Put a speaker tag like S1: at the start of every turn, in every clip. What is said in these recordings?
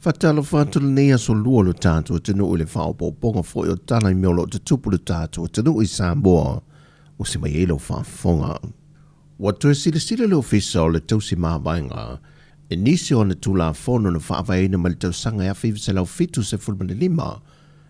S1: Faatalofa atu lenei aso lua lo tatou atunuu i le faaopoopoga foi o tala i mea o lo o tutupu i lo tatou atunuu i Samoa ua se mai ai lau faafofoga. Ua toe silasila le Ofisa o le Tausi Mavaega i nisi o ana Tulafono na faavaeina mai le tausaga e 1975,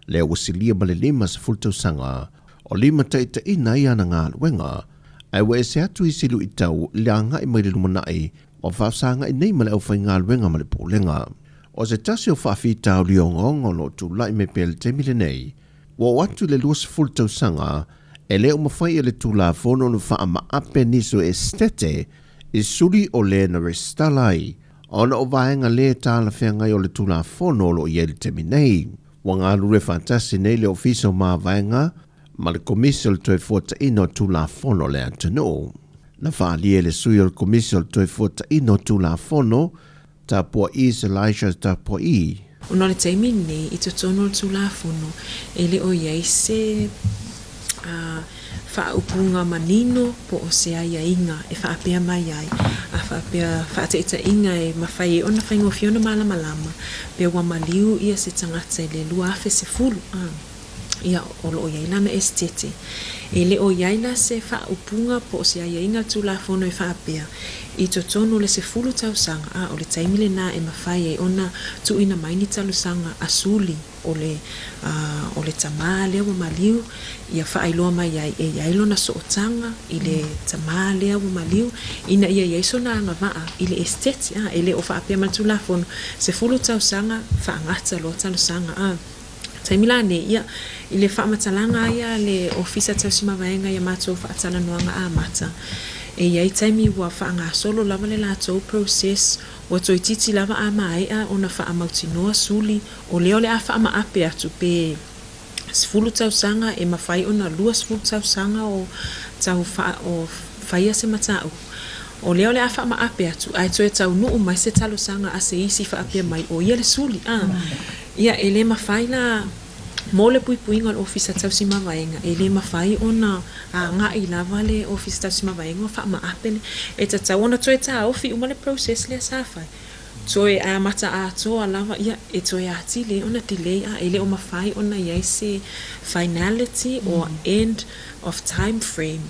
S1: lea ua silia ma le 50 tausaga o limataitaiina ai ana galuega, ae ua ese atu isi luitau i le agai mai le lumanai ua faafesagai nei ma le aufaigaluega ma le Pulega. O se tasi o faafitauli ogaoga o lo o tulai mai pea i le taimi lenei, ua oo atu i le 20 tausaga e le o mafai e le Tulafono ona faamaape nisi o esetete i suli o le na resitala ai ona o vaega lē talafeagai o le Tulafono o lo o i ai i le taimi nei. Ua galulue faatasi nei le Ofisa o Mavaega ma le Komisi o le Toefuataiga o Tulafono o le atunuu. Na faaalia e le sui o le Komisi o le Toefuataiga o Tulafono, Tapua'i Elijah Tapua'i.
S2: Ona o le taimi lenei i totonu o le Tulafono e le o i ai se faaupuga manino po o se aiaiga e faapea mai ai, a faapea faataitaiga e mafai ai ona faigofie ona malamalama pe ua maliu ia se tagata i le 2010, ia o lo o i ai lana esetete. E le o i ai la se faaupuga po o se aiaiga a le Tulafono e faapea, i totonu o le 10 tausaga, a o le taimi lena e mafai ai ona tuuina mai ni talosaga a suli o le, o le tamā lea ua maliu, ia faailoa mai ai e i ai lona sootaga i le tamā lea ua maliu, ina ia i ai sona agavaa i le esetete, a e le o faapea mai le Tulafono, 10 tausaga faagata loa talosaga, a. Taimi la nei, ia, i le faamatalaga ia a le Ofisa Tausi Mavaega i a matou faatalanoaga amata, e i ai taimi ua faagasolo lava le latou process, ua toeitiiti lava a maea ona faamautinoa suli, o lea o le a faamaape atu pe 10 tausaga e mafai ona 20 tausaga o tau o faia se mataupu. O lea o le a faamaape atu ae toe taunuu mai se talosaga a se isi faapea mai o ia le suli, a. Ia, e le mafai la, mo le puipuiga o le Ofisa Tausi Mavaega, e le mafai ona agai lava le Ofisa Tausi Mavaega o faamaape le, e tatau ona toe taofi uma le process lea sa fai, toe amata atoa lava, ia, e toe atili ai ona delay, a e le o mafai ona i ai se finality or end of time frame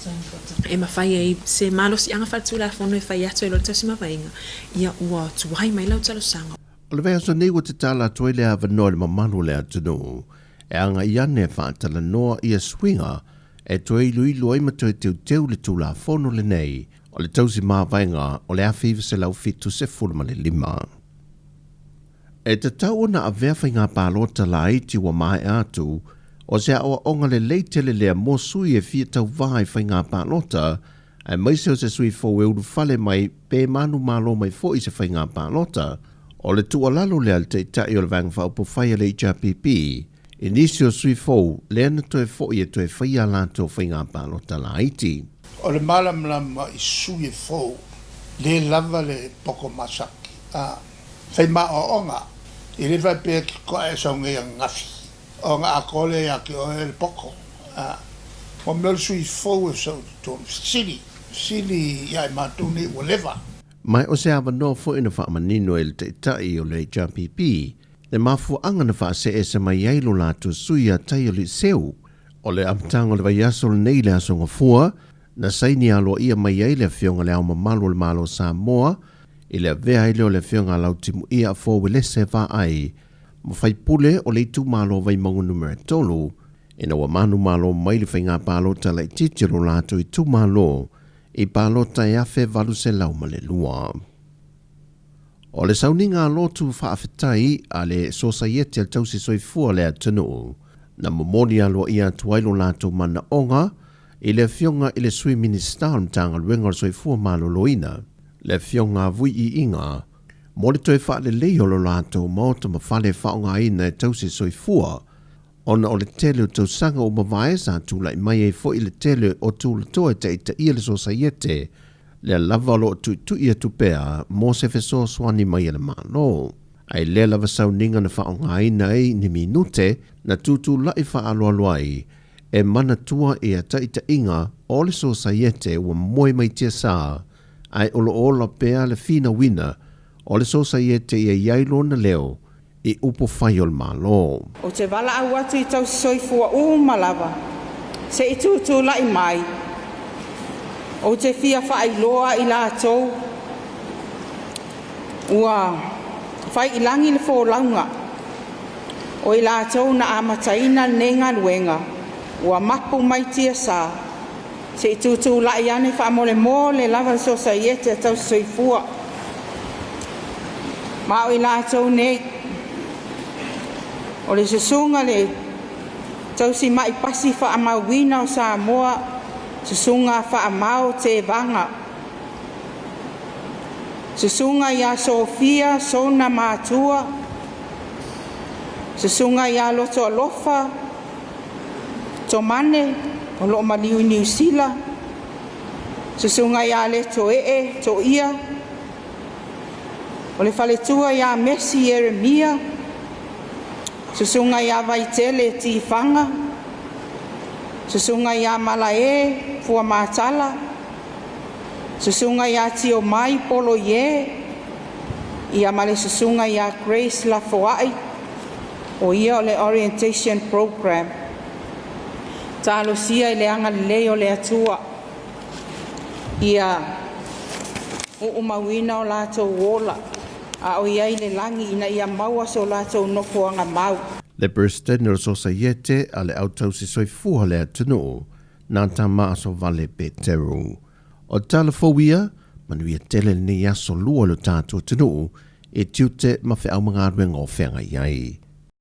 S2: e mafai ai se malosiaga faaletulafono e fai atu ai loa le Tausi Mavaega, ia, ua tuai mai lau talosaga.
S1: O le vaiaso nei ua tatala atu ai le avanoa i le mamalu o le atunuu e agai ane e faatalanoa ia suiga e toe iloilo ai ma toe teuteu le Tulafono lenei o le Tausi Mavaega o le 1975. E tatau ona avea faiga palota laiti ua maea atu o se aoaoga lelei tele lea mo sui e fia tauvā i faiga palota aemaise o se sui fou e ulufale mai pe manumalo mai foi i se faiga palota. O le tuualalo lea a le Taitai o le Vaega Faaupufai a le HRPP i nisi o sui fou lea na toe foi e toe faia a latou faiga palota laiti.
S3: O le malamalama i sui fou le lava le poko masaki a fai maoaoga i le faapea ki koa e saunga ia gafi o nga atoa lea ia te oe le poto. A, mo mea o le sui fou e sau i totonu, fesili, fesili ia i matou nei ua leva.
S1: Ma o se avanoa foi na faamanino e le Taitai o le HRPP le mafuaaga na faaseese mai ai lo latou sui ia Taialii-Seu. O le amataga o le vaiaso lenei i le Aso Gafua, na saini aloaia mai ai le Afioga i Le Ao Mamalu o le Malo o Samoa i le avea ai lea o le Afioga a Lautimuia Afoa Uelese Vaai ma faipule o le itumalo Vaimauga Numera 3, ina ua manumalo mai le faiga palota laitiiti o lo latou itumalo i palota e 1802. O le sauniga lotu faafetai a le Sosaiete a le Tausi Soifua o le atunuu, na momoli aloaia atu ai lo latou manaoga i le Afioga i le Sui Minisita o le Matagaluega o le Soifua Maloloina, le Afioga Vui Iiga, mo le toe faalelei o lo latou maota ma fale e faaaogaina e tausi soifua, ona o le tele o tausaga ua mavae sa tulai mai ai foi le tele o tulatoa e taitaia le Sosaiete, lea lava o lo o tuitui atu pea mo se fesoasoani mai a le Malo. Ae i lea lava sauniga na faaaogaina ai ni minute na tutulai faaaloalo ai e manatua ia taitaiga o le Sosaiete ua moe mai tiasa ae o lo o ola pea le finauina o le Sosaiete ia i ai lona leo i upufai o le Malo.
S4: Ou te valaau atu i tausisoifua uma lava, se i tutulai mai. Ou te fia faailoa i latou ua fai i lagi le folauga o i latou na amataina lenei galuega ua mapu mai tiasa, se i tutulai ane faamolemole lava le Sosaiete a Tausisoifua. Ma o i latou nei, o le susuga le tausimai pasi faamauina o Samoa, susuga Faamao Tevaga, susuga ia Sofia Sona Matua, susuga ia Lotoalofa Tomane o loo maliu i Niu Sila, susuga ia Letoee Toia, o le faletua ia Mesi Ieremia, susuga ia Vaitele Tifaga, susuga ia Malae Fuamatala, susuga ia Tiomai Poloie, ia ma le susuga ia Grace Lafoai, o ia o le orientation program. Talosia i le agalelei o le Atua ia uumauina o latou ola a o iai le lagi ina ia maua so latou nofoaga mau.
S1: Le Peresetene o le Sosaiete a le Au Tausisoifua le Atunuu, nā Tama Asovale Peteru. O tala fou ia, manuia tele lenei aso lua i lo tatou atunuu i tiute ma feau ma galuega o feagai ai.